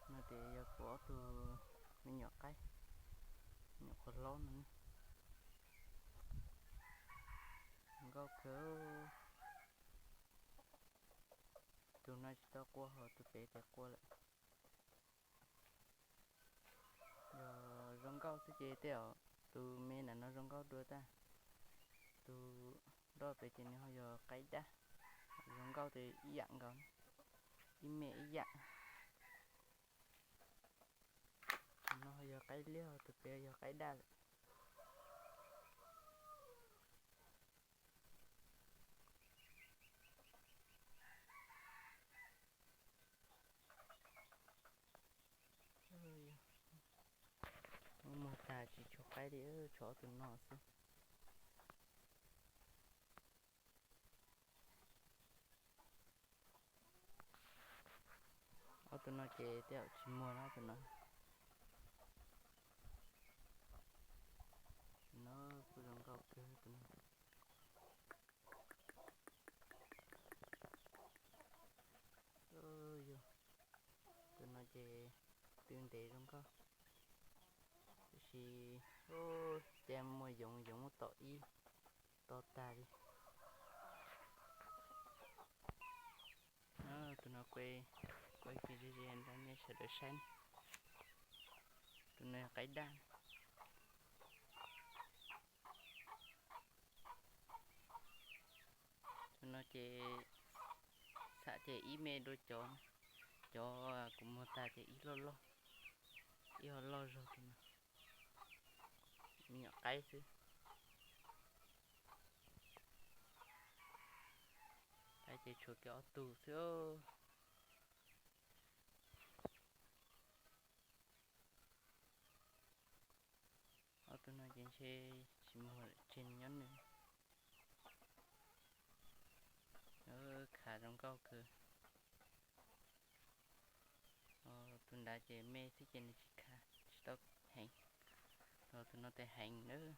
No ces yog kuv ob tug me nyuam qaib, me nyuam qhuav hlob no ne. Nkauj kawg. Tus no tsis tau qua, ho tus pem ces qua lawm. Yog zoo nkauj xwb ces tej zaum tus me ntawm no zoo nkauj dua tag. Tus nroj pem ces nws ho yog qaib daj, zoo nkauj ces ib yam nkaus, ib me ib yam. Tus no ho yog qaib liab, tus pem yog qaib daj lawm. Muag tag tsis tshuav qaib li, tshuav ob tug no xwb. Ob tug no ces tej zaum tsis muag na tus no. Tus no kuj zoo nkauj kawg tus no. Yog, tus no ces tw ntev zoo nkauj, tiam sis cia muaj yoov, yoov muab tom ib to tag li. Tus no kuv, kuv cia ze ze rau nej sawv daws saib. Tus no qaib daj. Tus no ces xam ces ib me dua cov, cov kuv muag tag ces ib loj loj, ib ho loj zog tus no. Me nyuam qaib xwb. Qaib ces tshuav kiag ob tug xwb. Ob tug no ces ntshe tsis muag lawm, tseg nyob nws. Khav zoo nkauj kawg. Tus nrad ces me xwb ces nws tsis khav, tsis tau heev. Tus no tes heev nawb.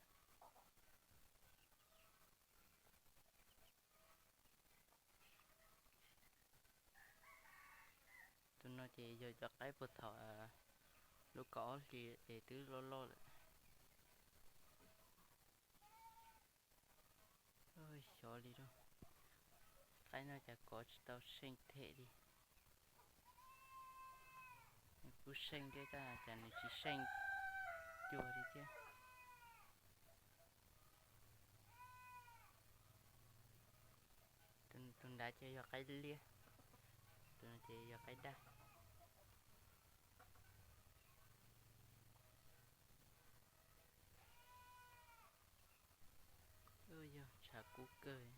Tus no ces yog cov qaib puag thaum lub kaum ob hlis ces twb loj loj lawm. Xyov li lauj, qaib no cas kov tsis tau seej them li. Nws kuj seej thiab tab cas nws tsis seej cuag li thiab. Tus nrad ces yog qaib liab, tus no ces yog qaib daj. Yog tshav kub kawg,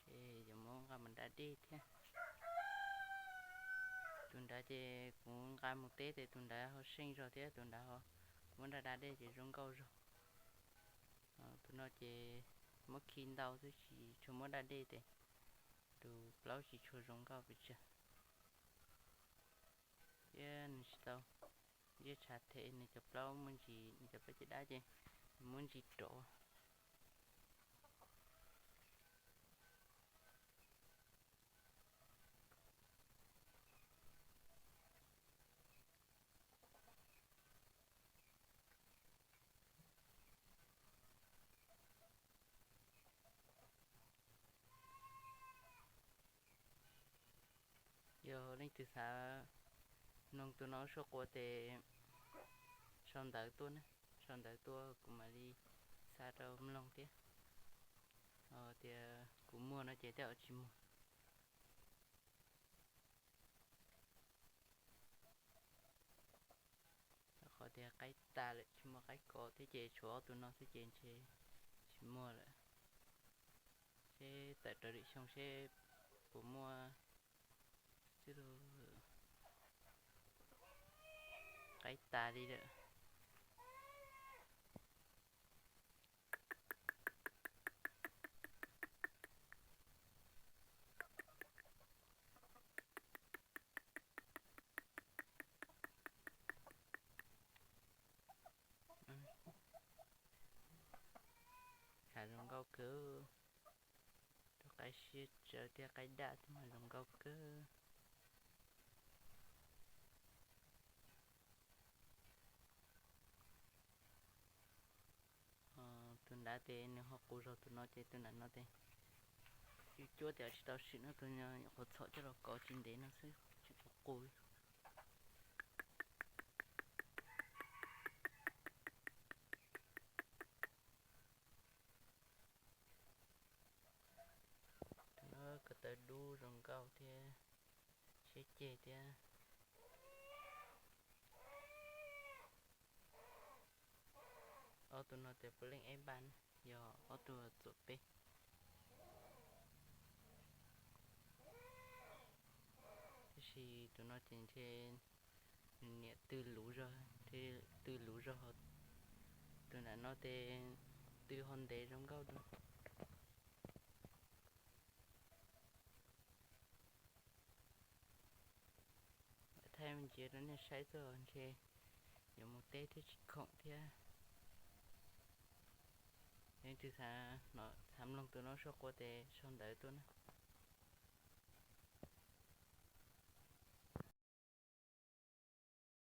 ces yuav muab nqa mus da dej thiab. Tus nrad ces kuv nqa mus teb ces tus nrad ho seej zog thiab, tus nrad ho muab nqa da dej ces zoo nkauj zog. Tus no ces muab khi ntau xwb tsis tshua muab da dej ces tus plaub tsis tshua zoo nkauj pes tsawg. Thiab nws tsis tau, nws tshav them, nws cov plaub muaj ntsis, nws cov plaub caj dab ces nws muaj ntsis rov. Yog leej twg xav mloog tus no suab qua ces sau ntawv tuaj na, sau ntawv tuaj kuv mam li xa rau mloog thiab. Tias kuv muag no ces tej zaum tsis muag. Qhov tias qaib tas lawm tsis muaj qaib kov thiab ces tshuav ob tug no xwb ces ntshe tsis muaj lawm. Seb tawm rau lwm xyoo seb puas muaj xwb lauj. Qaib tas li lawm. Khav zoo nkauj kawg. Tus qaib siab tsawv thiab qaib daj thiab mas zoo nkauj kawg. Tes nws ho qus zog tus no ces tus nram no tes cuab tes tsis tau sim no, tus nyuam qhuav txhom coj los kov tsis ntev no xwb tsis qus qus. Tus no ko taw dub zoo nkauj thiab siab ceg thiab. Ob tug no tes puav leej ib npab, yog ob tug txuam peb. Tab sis tus no ces ntshe nws niam tw luv zog, tw luv zog. Tus nram no tes tw ho ntev zoo nkauj dua. Thaij me ntsis rau nej saib txog ntshe yuav mus teb thiab tsis khoom thiab. Leej twg xav mloog tus no suab quas tes sau ntawv tuaj na.